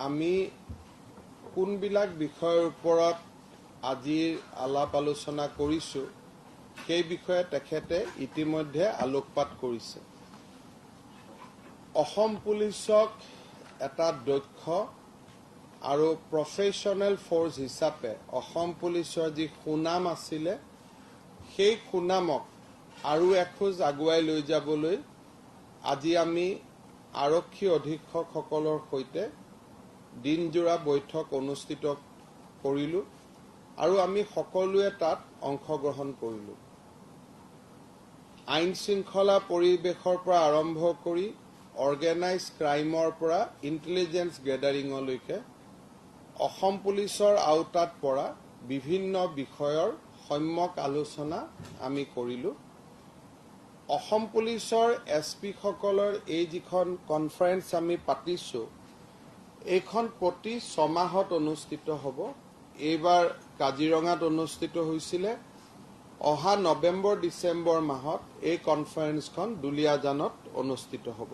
আমি কোনবিলাক বিষয়ৰ ওপৰত আজিৰ আলাপ আলোচনা কৰিছোঁ, সেই বিষয়ে তেখেতে ইতিমধ্যে আলোকপাত কৰিছে। অসম পুলিচক এটা দক্ষ আৰু প্ৰফেশ্যনেল ফ'ৰ্চ হিচাপে অসম পুলিচৰ যি সুনাম আছিলে, সেই সুনামক আৰু এখোজ আগুৱাই লৈ যাবলৈ আজি আমি আৰক্ষী অধীক্ষকসকলৰ সৈতে দিনজোৰা বৈঠক অনুষ্ঠিত কৰিলোঁ আৰু আমি সকলোৱে তাত অংশগ্ৰহণ কৰিলোঁ। আইন শৃংখলা পৰিৱেশৰ পৰা আৰম্ভ কৰি অৰ্গেনাইজ ক্ৰাইমৰ পৰা ইণ্টেলিজেঞ্চ গেডাৰিঙলৈকে অসম পুলিচৰ আওতাত পৰা বিভিন্ন বিষয়ৰ সম্যক আলোচনা আমি কৰিলোঁ। অসম পুলিচৰ এছ পিসকলৰ এই যিখন কনফাৰেন্স আমি পাতিছোঁ, এইখন প্ৰতি ছমাহত অনুষ্ঠিত হ'ব। এইবাৰ কাজিৰঙাত অনুষ্ঠিত হৈছিলে। অহা নৱেম্বৰ ডিচেম্বৰ মাহত এই কনফাৰেন্সখন দুলীয়াজানত অনুষ্ঠিত হ'ব।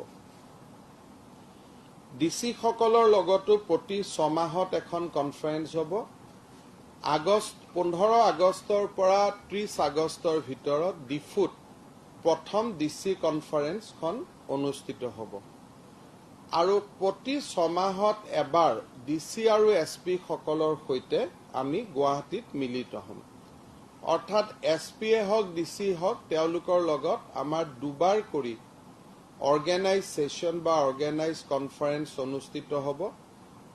ডি চিসকলৰ লগতো প্ৰতি ছমাহত এখন কনফাৰেন্স হ'ব। 15 আগষ্টৰ পৰা 30 আগষ্টৰ ভিতৰত ডিফুত প্ৰথম ডি চি কনফাৰেন্সখন অনুষ্ঠিত হ'ব আৰু প্ৰতি ছমাহত এবাৰ ডি চি আৰু এছ পি সকলৰ সৈতে আমি গুৱাহাটীত মিলিত হ'ম। অৰ্থাৎ এছ পিয়ে হওক, ডি চি হওক, তেওঁলোকৰ লগত আমাৰ দুবাৰ কৰি অৰ্গেনাইজ ছেশ্যন বা অৰ্গেনাইজ কনফাৰেন্স অনুষ্ঠিত হ'ব,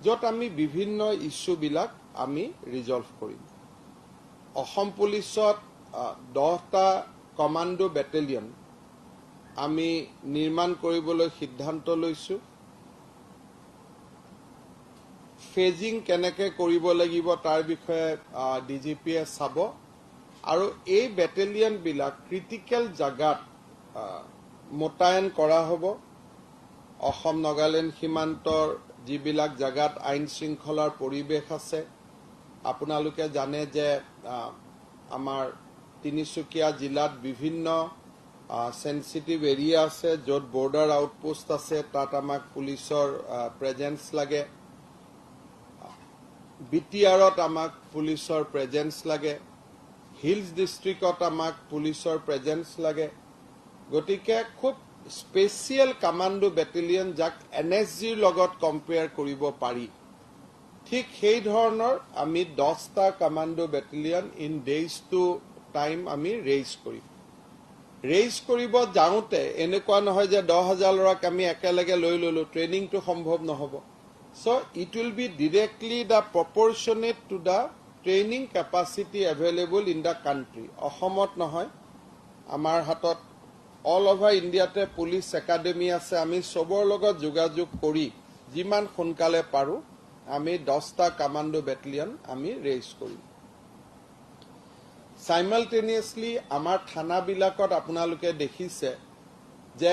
য'ত আমি বিভিন্ন ইছ্যুবিলাক আমি ৰিজল্ভ কৰিম। অসম পুলিচত 10টা কমাণ্ডো বেটেলিয়ন আমি নিৰ্মাণ কৰিবলৈ সিদ্ধান্ত লৈছোঁ। ফেজিং কেনেকৈ কৰিব লাগিব তাৰ বিষয়ে ডি জি পিয়ে চাব আৰু এই বেটেলিয়নবিলাক ক্ৰিটিকেল জাগাত মোতায়েন কৰা হ'ব। অসম নাগালেণ্ড সীমান্তৰ যিবিলাক জাগাত আইন শৃংখলাৰ পৰিৱেশ আছে, আপোনালোকে জানে যে আমাৰ তিনিচুকীয়া জিলাত বিভিন্ন চেঞ্চিটিভ এৰিয়া আছে, য'ত বৰ্ডাৰ আউটপোষ্ট আছে, তাত আমাক পুলিচৰ প্ৰেজেঞ্চ লাগে। বি টি আৰত আমাক পুলিচৰ প্ৰেজেঞ্চ লাগে। হিলছ ডিষ্ট্ৰিক্টত আমাক পুলিচৰ প্ৰেজেঞ্চ লাগে। গতিকে খুব স্পেচিয়েল কামাণ্ডো বেটেলিয়ন, যাক এন এছ জিৰ লগত কম্পেয়াৰ কৰিব পাৰি, ঠিক সেই ধৰণৰ আমি 10টা commando battalion in days to time আমি ৰেইজ কৰিম। ৰেইজ কৰিব যাওঁতে এনেকুৱা নহয় যে 10,000 ল'ৰাক আমি একেলগে লৈ ল'লো, ট্ৰেইনিংটো সম্ভৱ নহ'ব। So it will be directly the proportionate to the training capacity available in the country. অসমত নহয়, আমাৰ হাতত অল অভাৰ ইণ্ডিয়াতে পুলিচ একাডেমি আছে। আমি চবৰ লগত যোগাযোগ কৰি যিমান সোনকালে পাৰোঁ আমি 10টা কামাণ্ডো বেটেলিয়ন আমি ৰেইজ কৰিম। চাইমালটেনিয়াছলি আমাৰ থানাবিলাকত আপোনালোকে দেখিছে যে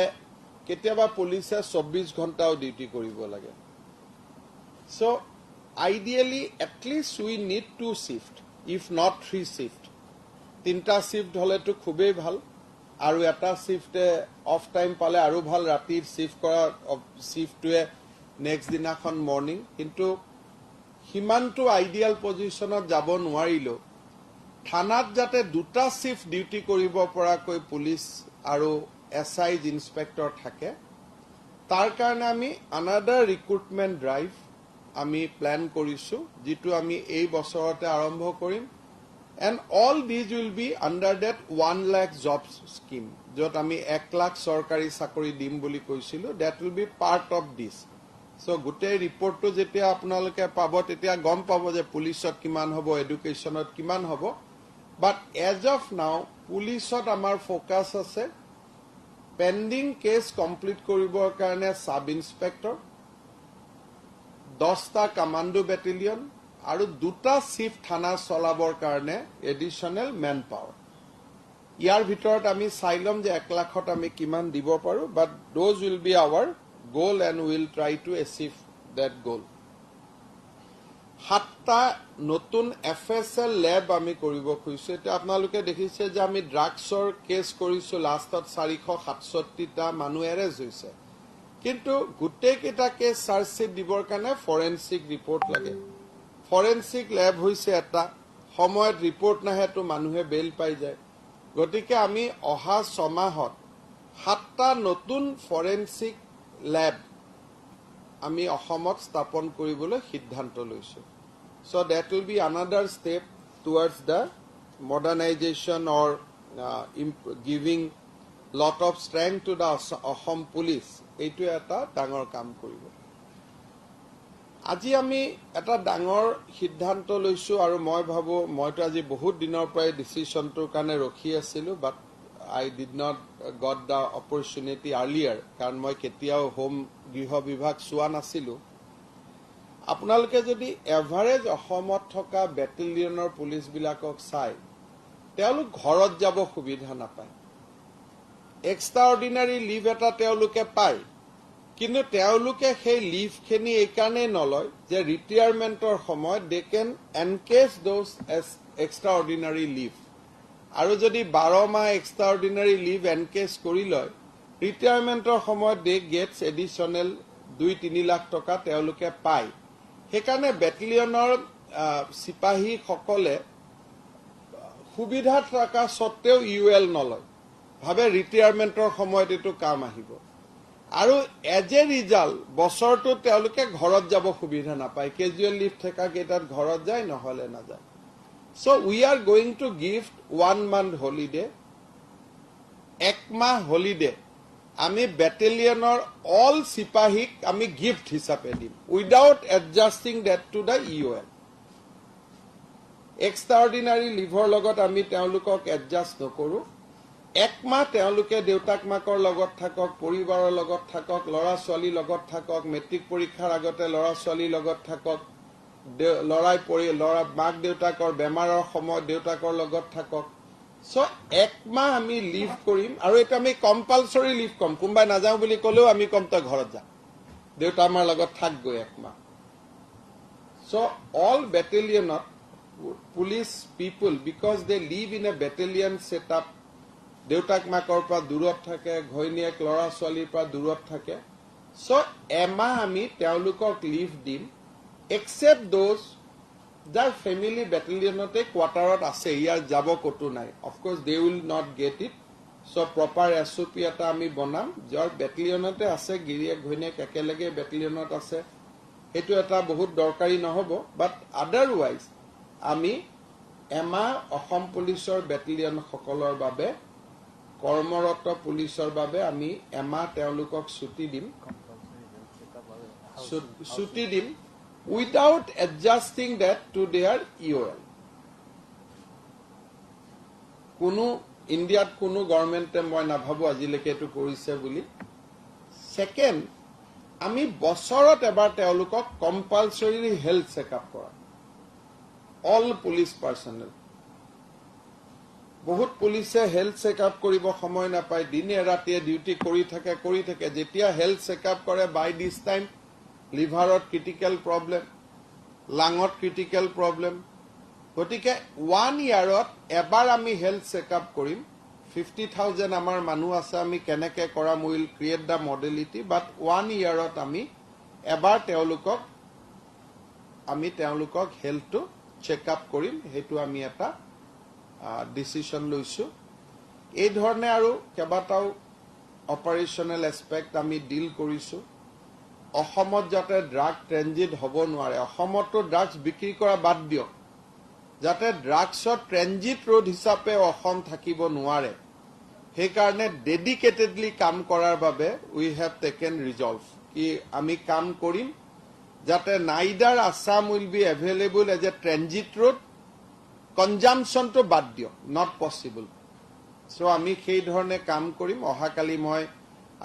কেতিয়াবা পুলিচে 24 ঘণ্টাও ডিউটি কৰিব লাগে। So ideally at least we need two shift, if not three shift. তিনিটা শ্বিফ্ট হ'লেতো খুবেই ভাল আৰু এটা শ্বিফ্টে অফ টাইম পালে আৰু ভাল, ৰাতিৰ শ্বিফ্ট কৰা শ্বিফ্টটোৱে নেক্সট দিনাখন মৰ্ণিং। কিন্তু সিমানটো আইডিয়েল পজিশ্যনত যাব নোৱাৰিলেও থানাত যাতে দুটা শ্বিফ্ট ডিউটি কৰিব পৰাকৈ পুলিচ আৰু এছ I inspector থাকে, তাৰ কাৰণে আমি আনাডাৰ ৰিক্ৰুটমেণ্ট ড্ৰাইভ আমি প্লেন কৰিছোঁ, যিটো আমি এই বছৰতে আৰম্ভ কৰিম, and all these will be under that 1 lakh jobs scheme, য'ত আমি 1 লাখ চৰকাৰী চাকৰি দিম বুলি কৈছিলোঁ। That will be part of this. So গোটেই ৰিপৰ্টটো যেতিয়া আপোনালোকে পাব, তেতিয়া গম পাব যে পুলিচত কিমান হ'ব, এডুকেশ্যনত কিমান হ'ব। বাট এজ অফ নাও পুলিচত আমাৰ ফ'কাছ আছে পেণ্ডিং কেছ কমপ্লিট কৰিবৰ কাৰণে ছাব ইন্সপেক্টৰ, 10টা কামাণ্ডো বেটেলিয়ন আৰু দুটা শ্বিফ্ট থানা চলাবৰ কাৰণে এডিশ্যনেল মেন পাৱাৰ। ইয়াৰ ভিতৰত আমি চাই ল'ম যে 1 লাখত আমি কিমান দিব পাৰোঁ, but those will be our goal and will try to achieve that goal. সাতটা নতুন এফ এছ এল লেব আমি কৰিব খুজিছোঁ। এতিয়া আপোনালোকে দেখিছে যে আমি ড্ৰাগছৰ কেছ কৰিছোঁ, লাষ্টত 467টা মানুহ এৰেষ্ট হৈছে। কিন্তু গোটেইকেইটা কেছ চাৰ্জশ্বিট দিবৰ কাৰণে ফৰেনচিক ৰিপৰ্ট লাগে। ফৰেনচিক লেব হৈছে এটা সময়ত ৰিপৰ্ট নাহেতো মানুহে বেইল পাই যায়। গতিকে আমি অহা 6 মাহত সাতটা নতুন ফৰেনচিক লেব আমি অসমত স্থাপন কৰিবলৈ সিদ্ধান্ত লৈছোঁ। So that will be another step towards the modernization or giving lot of strength to the Assam Police. এইটোৱে এটা ডাঙৰ কাম কৰিব। আজি আমি এটা ডাঙৰ সিদ্ধান্ত লৈছোঁ আৰু মই ভাবোঁ, মইতো আজি বহুত দিনৰ পৰাই ডিচিশ্যনটোৰ কাৰণে ৰখি আছিলোঁ, but I did not got the opportunity earlier, কাৰণ মই কেতিয়াও হোম, গৃহ বিভাগ চোৱা নাছিলোঁ। আপোনালোকে যদি এভাৰেজ অসমত থকা বেটেলিয়নৰ পুলিচবিলাকক চায়, তেওঁলোক ঘৰত যাব সুবিধা নাপায়। এক্সট্ৰা অৰ্ডিনাৰী লিভ এটা তেওঁলোকে পায়, কিন্তু তেওঁলোকে সেই লিভখিনি এইকাৰণেই নলয় যে ৰিটায়াৰমেণ্টৰ সময়ত they can encash those as extraordinary leave। আৰু যদি 12 মাহ এক্সট্ৰা অৰ্ডিনাৰী লিভ এনকেছ কৰি লয়, ৰিটায়াৰমেণ্টৰ সময়ত দে গেটছ এডিশ্যনেল 2-3 লাখ টকা তেওঁলোকে পায়। সেইকাৰণে বেটেলিয়নৰ চিপাহীসকলে সুবিধা থকা স্বত্তেও ইঅ'এল নলয়, ভাবে ৰিটায়াৰমেণ্টৰ সময়ত এইটো কাম আহিব। আৰু এজ এ ৰিজাল্ট বছৰটোত তেওঁলোকে ঘৰত যাব সুবিধা নাপায়। কেজুৱেল লিভ থকা কেইটাত ঘৰত যায়, নহ'লে নাযায়। So we are going to give one month holiday. এক মাহ হলিডে আমি বেটেলিয়নৰ অল চিপাহীক আমি গিফ্ট হিচাপে দিম, without adjusting that to the EOL. Extra ordinary liver লগত আমি তেওঁলোকক এডজাষ্ট নকৰোঁ। এক মাহ তেওঁলোকে দেউতাক মাকৰ লগত থাকক, পৰিবাৰৰ লগত থাকক, ল'ৰা ছোৱালীৰ লগত থাকক, মেট্ৰিক পৰীক্ষাৰ আগতে ল'ৰা ছোৱালীৰ লগত থাকক, ল'ৰাই পৰি ল'ৰা মাক দেউতাকৰ বেমাৰৰ সময়ত দেউতাকৰ লগত থাকক। চ' এক মাহ আমি লিভ কৰিম আৰু এইটো আমি কম্পালচৰি লিভ ক'ম। কোনোবাই নাযাওঁ বুলি ক'লেও আমি ক'ম, তই ঘৰত যা, দেউতা মাৰ লগত থাকগৈ এক মাহ। চ' all বেটেলিয়নত police people, because they live in a battalion set up, দেউতাক মাকৰ পৰা দূৰত থাকে, ঘৈণীয়েক ল'ৰা ছোৱালীৰ পৰা দূৰত থাকে, চ' এমাহ আমি তেওঁলোকক লিভ দিম, একচেপ্ট those যাৰ ফেমিলি বেটেলিয়নতে কোৱাৰ্টাৰত আছে, ইয়াৰ যাব ক'তো নাই। Of course they will not get it. So proper SOP এটা আমি বনাম। যাৰ বেটেলিয়নতে আছে, গিৰিয়েক ঘৈণীয়েক একেলগে বেটেলিয়নত আছে, সেইটো এটা বহুত দৰকাৰী নহ'ব। বাট আদাৰৱাইজ আমি এমাহ অসম পুলিচৰ বেটেলিয়নসকলৰ বাবে, কৰ্মৰত পুলিচৰ বাবে আমি এমাহ তেওঁলোকক ছুটি দিম, ছুটি দিম without adjusting that to their EOL. কোনো ইণ্ডিয়াত কোনো গভৰ্ণমেণ্টে মই নাভাবো আজিলৈকে এইটো কৰিছে বুলি। ছেকেণ্ড, আমি বছৰত এবাৰ তেওঁলোকক কম্পালচৰি হেল্থ চেকআপ কৰা, অল পুলিচ পাৰ্চনেল। বহুত পুলিচে হেল্থ চেকআপ কৰিব সময় নাপায়, দিনে ৰাতিয়ে ডিউটি কৰি থাকে, কৰি থাকে। যেতিয়া হেল্থ চেকআপ কৰে, বাই দিছ টাইম লিভাৰত ক্ৰিটিকেল প্ৰব্লেম, লাঙত ক্ৰিটিকেল প্ৰব্লেম। গতিকে ওৱান ইয়াৰত এবাৰ আমি হেল্থ চেকআপ কৰিম। 50,000 আমাৰ মানুহ আছে, আমি কেনেকে কৰাম, will create the modality, but one ইয়াৰত আমি এবাৰ তেওঁলোকক হেল্থটো চেকআপ কৰিম। সেইটো আমি এটা ডিচিশ্যন লৈছোঁ। এই ধৰণে আৰু কেইবাটাও অপাৰেশ্যনেল এছপেক্ট আমি ডিল কৰিছোঁ। অসমত যাতে ড্ৰাগ ট্ৰেনজিট হ'ব নোৱাৰে, অসমততো ড্ৰাগছ বিক্ৰী কৰা বাদ দিয়ক, যাতে ড্ৰাগছৰ ট্ৰেনজিট ৰোড হিচাপে অসম থাকিব নোৱাৰে, সেইকাৰণে ডেডিকেটেডলি কাম কৰাৰ বাবে উই have taken resolve কি আমি কাম কৰিম যাতে neither Assam will be available as a transit road, কনজামশ্যনটো বাদ দিয়ক, not possible. চ' আমি সেই ধৰণে কাম কৰিম। অহাকালি মই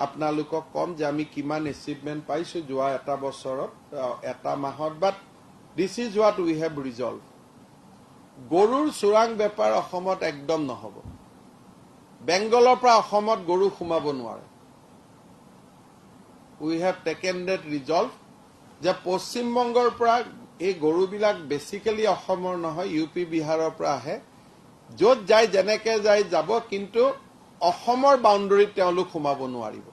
আপোনালোকক ক'ম যে আমি কিমান এচিভমেণ্ট পাইছোঁ যোৱা এটা বছৰত, এটা মাহত, but this is what we have resolve. গৰুৰ চোৰাং বেপাৰ অসমত একদম নহ'ব। বেংগলৰ পৰা অসমত গৰু সোমাব নোৱাৰে। We have taken that resolve যে পশ্চিমবংগৰ পৰা এই গৰুবিলাক বেচিকেলি অসমৰ নহয়, ইউ পি বিহাৰৰ পৰা আহে। য'ত যায়, যেনেকে যায় যাব, কিন্তু অসমৰ বাউণ্ডৰীত তেওঁলোক সোমাব নোৱাৰিব।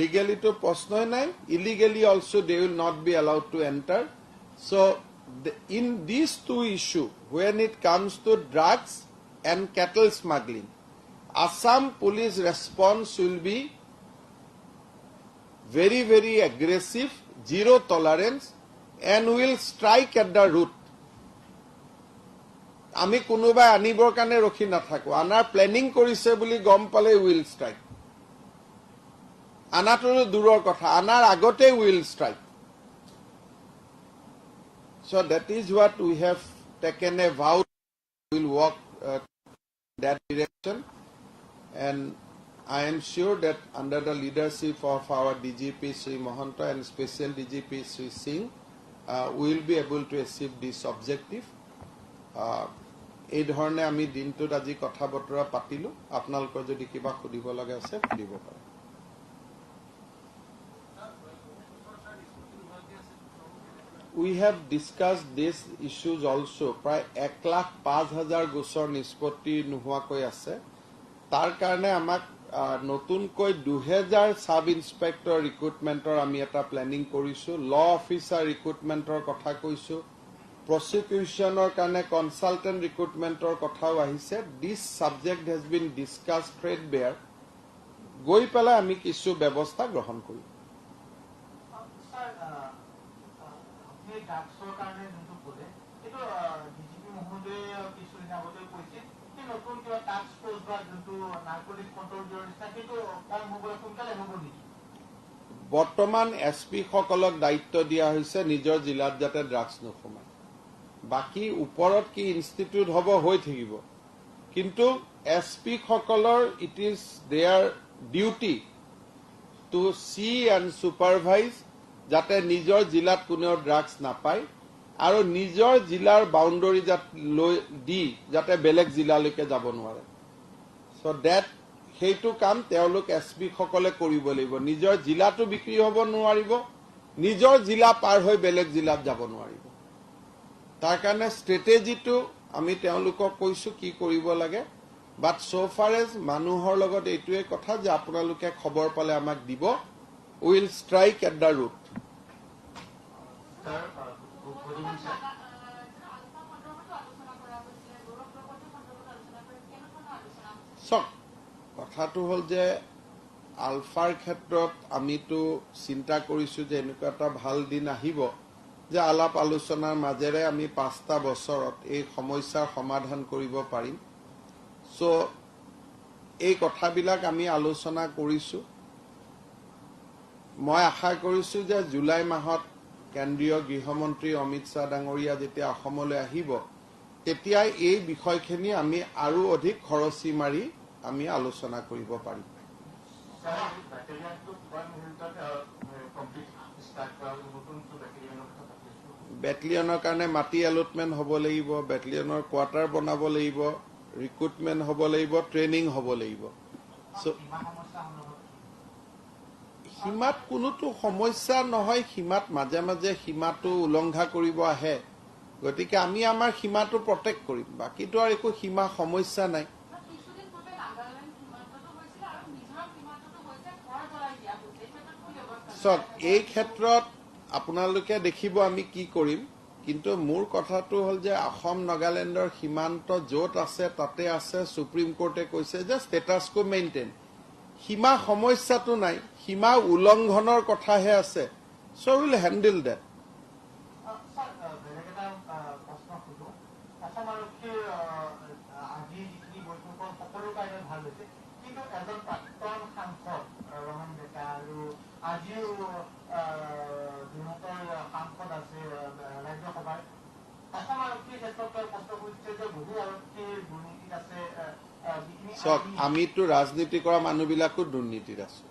লিগেলিটো প্ৰশ্নই নাই, illegally also they will not be allowed to enter. So in this two issue, when it comes to drugs and cattle smuggling, Assam Police response will be very, very aggressive, zero tolerance, and will strike at the root. আমি কোনোবাই আনিবৰ কাৰণে ৰখি নাথাকো। আনাৰ planning কৰিছে বুলি গম পালে will strike. আনাটোতো দূৰৰ কথা, আনাৰ আগতে will strike. So that is what we have taken a vow, will work that direction, and I am sure that under the leadership of our DGP Sri Mahanta and Special DGP Sri Singh, we will be able to achieve this objective. এই ধৰণে আমি দিনটোত আজি কথা বতৰা পাতিলো। আপোনালোকৰ যদি কিবা সুধিব লগা আছে, সুধিব পাৰে। We have discuss this issues also. প্ৰায় 1,05,000 গোচৰ নিষ্পত্তি নোহোৱাকৈ আছে। তাৰ কাৰণে আমাক নতুনকৈ 2000 ছাব ইন্সপেক্টৰ ৰিক্ৰুটমেণ্টৰ আমি এটা প্লেনিং কৰিছোঁ। ল অফিচাৰ ৰিক্ৰুটমেণ্টৰ কথা কৈছোঁ। প্ৰচিকিউশ্যনৰ কাৰণে কনচালটেণ্ট ৰিক্ৰুটমেণ্টৰ কথাও আহিছে। This subject has been discuss threadbare. গৈ পেলাই আমি কিছু ব্যৱস্থা গ্ৰহণ কৰিম। ছাৰ, আপুনি ড্ৰাগছৰ কাৰণে যোনটো ক'লে, সেইটো ডিজিপি মহোদয়ে কিছুদিন আগতে কৈছিল, সেই নতুন কিবা টাস্ক ফ'ৰ্চ বা যোনটো নাৰ্কটিক কণ্ট্ৰল ব্যুৰৰ নিচিনা, সেইটো কম হ'ব, সোনকালে হ'ব নেকি? বৰ্তমান এছ পি সকলক দায়িত্ব দিয়া হৈছে নিজৰ জিলাত যাতে ড্ৰাগছ নোসোমায়। বাকী ওপৰত কি ইনষ্টিটিউট হ'ব, হৈ থাকিব, কিন্তু এছ পি সকলৰ it is their duty to see and supervise যাতে নিজৰ জিলাত কোনেও ড্ৰাগছ নাপায় আৰু নিজৰ জিলাৰ বাউণ্ডৰী যাত লৈ দি যাতে বেলেগ জিলালৈকে যাব নোৱাৰে। চ' ডেট সেইটো কাম তেওঁলোক এছ পি সকলে কৰিব লাগিব। নিজৰ জিলাতো বিক্ৰী হ'ব নোৱাৰিব, নিজৰ জিলা পাৰ হৈ বেলেগ জিলাত যাব নোৱাৰিব। তাৰ কাৰণে ষ্ট্ৰেটেজিটো আমি তেওঁলোকক কৈছো কি কৰিব লাগে। বাট চ' ফাৰ এজ মানুহৰ লগত এইটোৱে কথা যে আপোনালোকে খবৰ পালে আমাক দিব, will strike at the root. Sir, good evening, sir. ULFA সন্দৰ্ভতো আলোচনা কৰা হৈছে, গৌৰৱ গগৈৰ সন্দৰ্ভতো আলোচনা কৰা, কেনেধৰণৰ আলোচনা হৈছে? চাওক, কথাটো হ'ল যে আলফাৰ ক্ষেত্ৰত আমিতো চিন্তা কৰিছো যে এনেকুৱা এটা ভাল দিন আহিব যে আলাপ আলোচনাৰ মাজেৰে আমি 5টা বছৰত এই সমস্যাৰ সমাধান কৰিব পাৰিম। চ' এই কথাবিলাক আমি আলোচনা কৰিছো। মই আশা কৰিছো যে জুলাই মাহত কেন্দ্ৰীয় গৃহমন্ত্ৰী অমিত শ্বাহ ডাঙৰীয়া যেতিয়া অসমলৈ আহিব, তেতিয়া এই বিষয়খিনি আমি আৰু অধিক খৰচী মাৰি আমি আলোচনা কৰিব পাৰিম। ছাৰ, এই বেটেলিয়নটো কিমান মুহূৰ্তত কমপ্লিট ষ্টাৰ্ট কৰা হ'ব? নতুনটো বেটেলিয়নৰ কথা পাতি আছো। বেটেলিয়নৰ কাৰণে মাটি এলটমেণ্ট হ'ব লাগিব, বেটেলিয়নৰ কোৱাৰ্টাৰ বনাব লাগিব, ৰিক্ৰুটমেণ্ট হ'ব লাগিব, ট্ৰেইনিং হ'ব লাগিব। চ' সীমা সমস্যা সন্দৰ্ভত? সীমাত কোনোতো সমস্যা নহয়। সীমাত মাজে মাজে সীমাটো উলংঘা কৰিব আহে, গতিকে আমি আমাৰ সীমাটো প্ৰটেক্ট কৰিম। বাকীটো আৰু একো সীমা সমস্যা নাই। কিছুদিন পূৰ্বে নাগালেণ্ড সীমান্ততো হৈছিলে আৰু মিজোৰাম সীমান্ততো হৈছে, ঘৰ জ্বলাই দিয়া হৈছে। এই ক্ষেত্ৰত কি ব্যৱস্থা? চাওক, এই ক্ষেত্ৰত আপোনালোকে দেখিব আমি কি কৰিম। কিন্তু মোৰ কথাটো হ'ল যে অসম নাগালেণ্ডৰ সীমান্ত য'ত আছে তাতে আছে। সুপ্ৰিম কোৰ্টে কৈছে যে ষ্টেটাছ কো মেইনটেইন। সীমা সমস্যাটো নাই, সীমা উলংঘনৰ কথাহে আছে। So will handle that. Sir, বেলেগ এটা প্ৰশ্ন সোধো। অসম আৰক্ষীৰ আজি যিখিনি বৈঠক হ'ল, সকলো কাৰণে ভাল হৈছে, কিন্তু এজন প্ৰাক্তন সাংসদ ৰমেন ডেকা আৰু আজিও যোৰহাটৰ সাংসদ আছে ৰাজ্যসভাৰ, অসম আৰক্ষীৰ ক্ষেত্ৰত তেওঁ প্ৰশ্ন কৰিছে যে বহু আৰক্ষীৰ দুৰ্নীতিত আছে, যিখিনি চাওক, আমিতো ৰাজনীতি কৰা মানুহবিলাকো দুৰ্নীতিত আছো।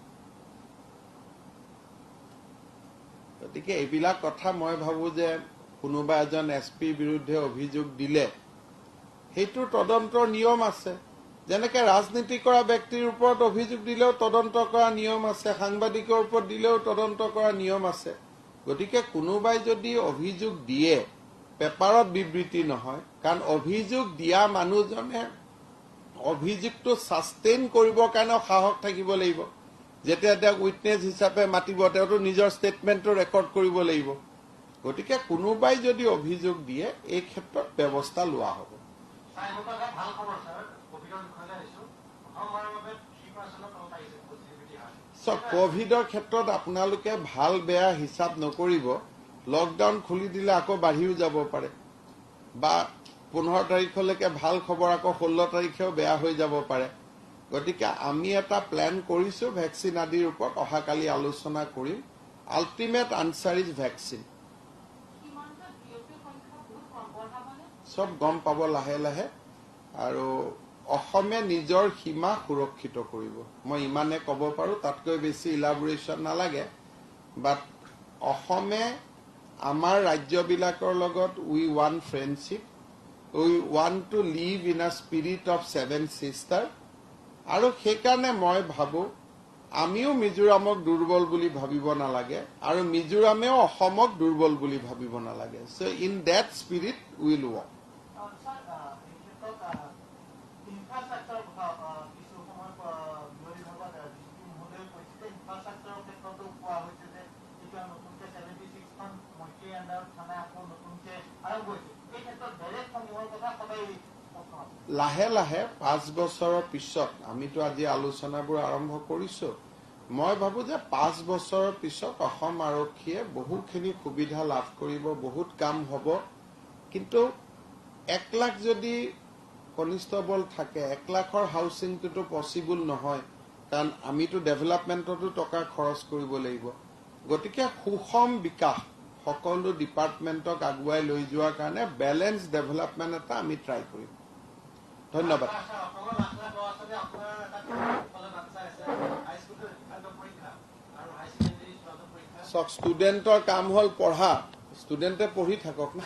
গতিকে এইবিলাক কথা মই ভাবো যে কোনোবা এজন এছ পিৰ বিৰুদ্ধে অভিযোগ দিলে সেইটোৰ তদন্তৰ নিয়ম আছে। যেনেকে ৰাজনীতি কৰা ব্যক্তিৰ ওপৰত অভিযোগ দিলেও তদন্ত কৰা নিয়ম আছে, সাংবাদিকৰ ওপৰত দিলেও তদন্ত কৰা নিয়ম আছে। গতিকে কোনোবাই যদি অভিযোগ দিয়ে, পেপাৰত বিবৃতি নহয়, কাৰণ অভিযোগ দিয়া মানুহজনে অভিযোগটো ছাষ্টেইন কৰিবৰ কাৰণেও সাহস থাকিব লাগিব। যেতিয়া তেওঁক উইটনেছ হিচাপে মাতিব, তেওঁতো নিজৰ ষ্টেটমেণ্টটো ৰেকৰ্ড কৰিব লাগিব। গতিকে কোনোবাই যদি অভিযোগ দিয়ে, এই ক্ষেত্ৰত ব্যৱস্থা লোৱা হ'ব। ছাৰ, এনেকুৱা এটা ভাল খবৰ ছাৰ, কভিডৰ বিষয়লৈ আহিছো। প্ৰথমবাৰৰ বাবে 3%ৰ তলত আহিছে পজিটিভিটি হাৰ। চাওক, কভিডৰ ক্ষেত্ৰত আপোনালোকে ভাল বেয়া হিচাপ নকৰিব। লকডাউন খুলি দিলে আকৌ বাঢ়িও যাব পাৰে বা 15 তাৰিখলৈকে ভাল খবৰ আকৌ 16 তাৰিখেও বেয়া হৈ যাব পাৰে। গতিকে আমি এটা প্লেন কৰিছো ভেকচিন আদিৰ ওপৰত, অহাকালি আলোচনা কৰিম। Ultimate answer is vaccine. সীমান্তত বিঅ'পিৰ সংখ্যা বহুত কম, বঢ়াবনে? চব গম পাব লাহে লাহে আৰু অসমে নিজৰ সীমা সুৰক্ষিত কৰিব, মই ইমানে ক'ব পাৰো। তাতকৈ বেছি ইলাবৰেশ্যন নালাগে। বাট অসমে আমাৰ ৰাজ্যবিলাকৰ লগত we want friendship, we want to live in a spirit of seven sister. আৰু সেইকাৰণে মই ভাবো আমিও মিজোৰামক দুৰ্বল বুলি ভাবিব নালাগে আৰু মিজোৰামেও অসমক দুৰ্বল বুলি ভাবিব নালাগে। So in that spirit we'll work. Sir, এই ক্ষেত্ৰত ইনফ্ৰাষ্ট্ৰাকচাৰৰ কথা কিছু সময় বিৰোধী ভাগত ডিজিপি মহোদয়ে কৈছে যে ইনফ্ৰাষ্ট্ৰাকচাৰৰ ক্ষেত্ৰতো কোৱা হৈছে যে এতিয়া নতুনকে 76খন মৈত্ৰী আণ্ডাৰত থানা আকৌ নতুনকে আৰম্ভ হৈছে। এই ক্ষেত্ৰত বেৰেকসমূহৰ কথা সদায় প্ৰশ্ন আছে। লাহে লাহে 5 বছৰৰ পিছত, আমিতো আজি আলোচনাবোৰ আৰম্ভ কৰিছো, মই ভাবো যে 5 বছৰৰ পিছত অসম আৰক্ষীয়ে বহুখিনি সুবিধা লাভ কৰিব, বহুত কাম হ'ব। কিন্তু 1 লাখ যদি কনিষ্টবল থাকে, 1 লাখৰ হাউচিংটোতো পচিবল নহয়, কাৰণ আমিতো ডেভেলপমেণ্টতো টকা খৰচ কৰিব লাগিব। গতিকে সুষম বিকাশ, সকলো ডিপাৰ্টমেণ্টক আগুৱাই লৈ যোৱাৰ কাৰণে বেলেঞ্চ ডেভেলপমেণ্ট এটা আমি ট্ৰাই কৰিম। ধন্যবাদ। ছাৰ, অসমৰ লাখ লাখ ল'ৰা ছোৱালী আপোনাৰ এটা ফালে বাট চাই আছে। হাইস্কুলৰ চূড়ান্ত পৰীক্ষা আৰু হাই ছেকেণ্ডেৰী চূড়ান্ত পৰীক্ষা। চাওক, ষ্টুডেণ্টৰ কাম হ'ল পঢ়া। ষ্টুডেণ্টে পঢ়ি থাকক না।